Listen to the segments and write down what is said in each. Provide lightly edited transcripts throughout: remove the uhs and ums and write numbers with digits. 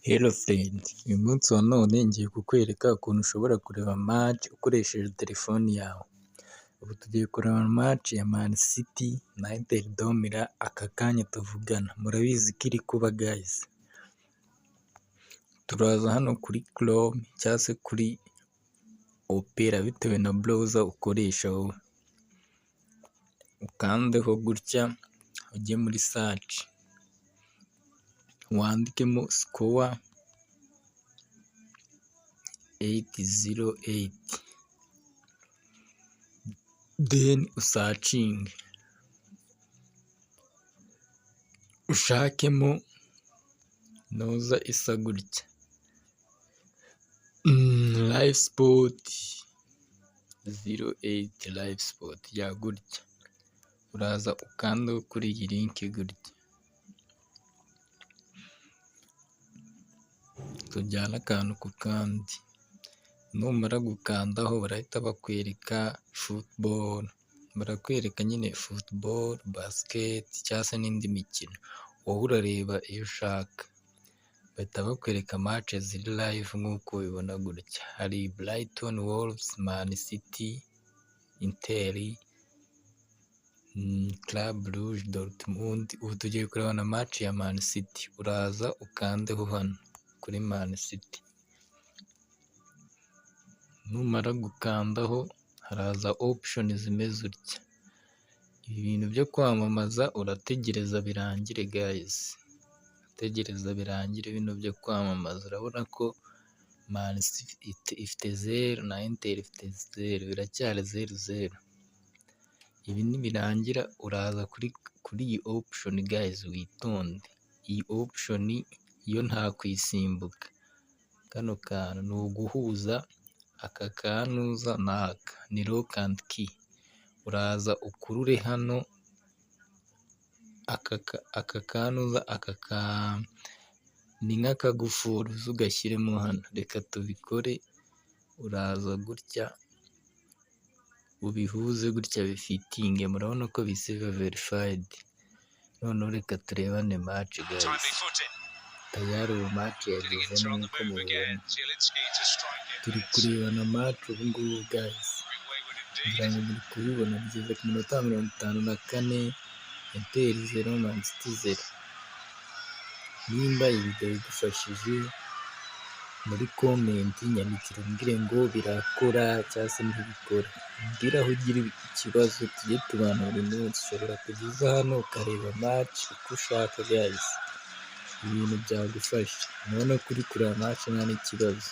Hello friend, uyu munsi wa none ngiye kukwereka ukuntu ushobora kureba match ukoresheje telefoni yawe. Ubu tugiye kureba match ya Man City na Inter de Milan aka kanya tuvugana, murabizi ko iri kuba guys. Turaza hano kuri Chrome cyangwa se kuri Opera bitewe na browser ukoresha wowe. Ukandeho gutya ujye muri search, wandikemo Score 808, then usearchinge, ushakemo noza isa gutya Live Sport 08, Live Sport ya gutya, uraza ukandeho kuri iyi link gutya, tujyane akantu ku kandi, numara gukandaho barahita bakwereka football, barakwereka nyine football, basket cyangwa se n'indi mikino, wowe urareba iyo ushaka, bahita bakwereka match ziri live nk'uko ubibona gutya, hari Brighton Wolves, Man City, Inter, Club Brugge, Dortmund. Ubu tugiye kureba na match ya Man City, uraza ukandeho hano kuri Man City, numara gukandaho haraza option zimeze utya, ibi bintu byo kwamamaza urategereza birangire guys, urategereza birangire bino byo kwamamaza, urabona ko Man City ifite zeru na Inter ifite zeru, biracyari zeru zeru. Ibi nibirangira uraza kuri iyi option guys witonde, iyi option yo nta kuyisimbuka, kano kantu ni uguhuza aka kantuza n'aka, ni lock and key, uraza ukurure hano aka kantuza aka ka ni nk'akagufuri uze ugashyiremo hano, reka tubikore. Uraza gutya ubihuze gutya bifitinge, murabona ko bihise biba verified. Noneho reka turebane match guys, tayari ubu match yagezemo nk'uko mubibona, turi kurebana match ubu ngubu guys, ngira ngo muri kubibona. Bigeze ku minota 54, Inter 0, Man City 0. Nimba iyi video igufashije, muri comment nyandikira umbwire ngo birakora cyangwa se ntibikora, umbwire aho ugira ikibazo tujye tubana buri munsi. Ushobora kujya uza hano ukareba match uko ushaka guys, ibintu byagufasha. Urabona ko uri kureba match nta n'ikibazo,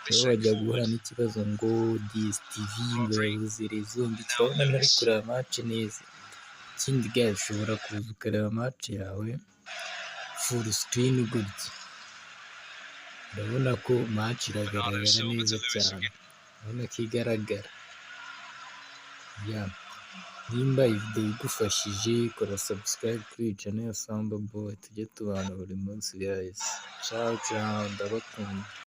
wowe wajya guhura n'ikibazo ngo DSTV ngo yabuze réseau, urabona ntari kureba match neza. Ikindi guys, ushobora kuza ukareba match yawe full screen gutya, urabona ko match iragaragara neza cyane, urabona ko igaragara. Nimba iyi video igufashije, kora subscribe kuri iyi channel ya Samba Boy, tujye tubana buri munsi guys, cawu cawu, ndabakunda.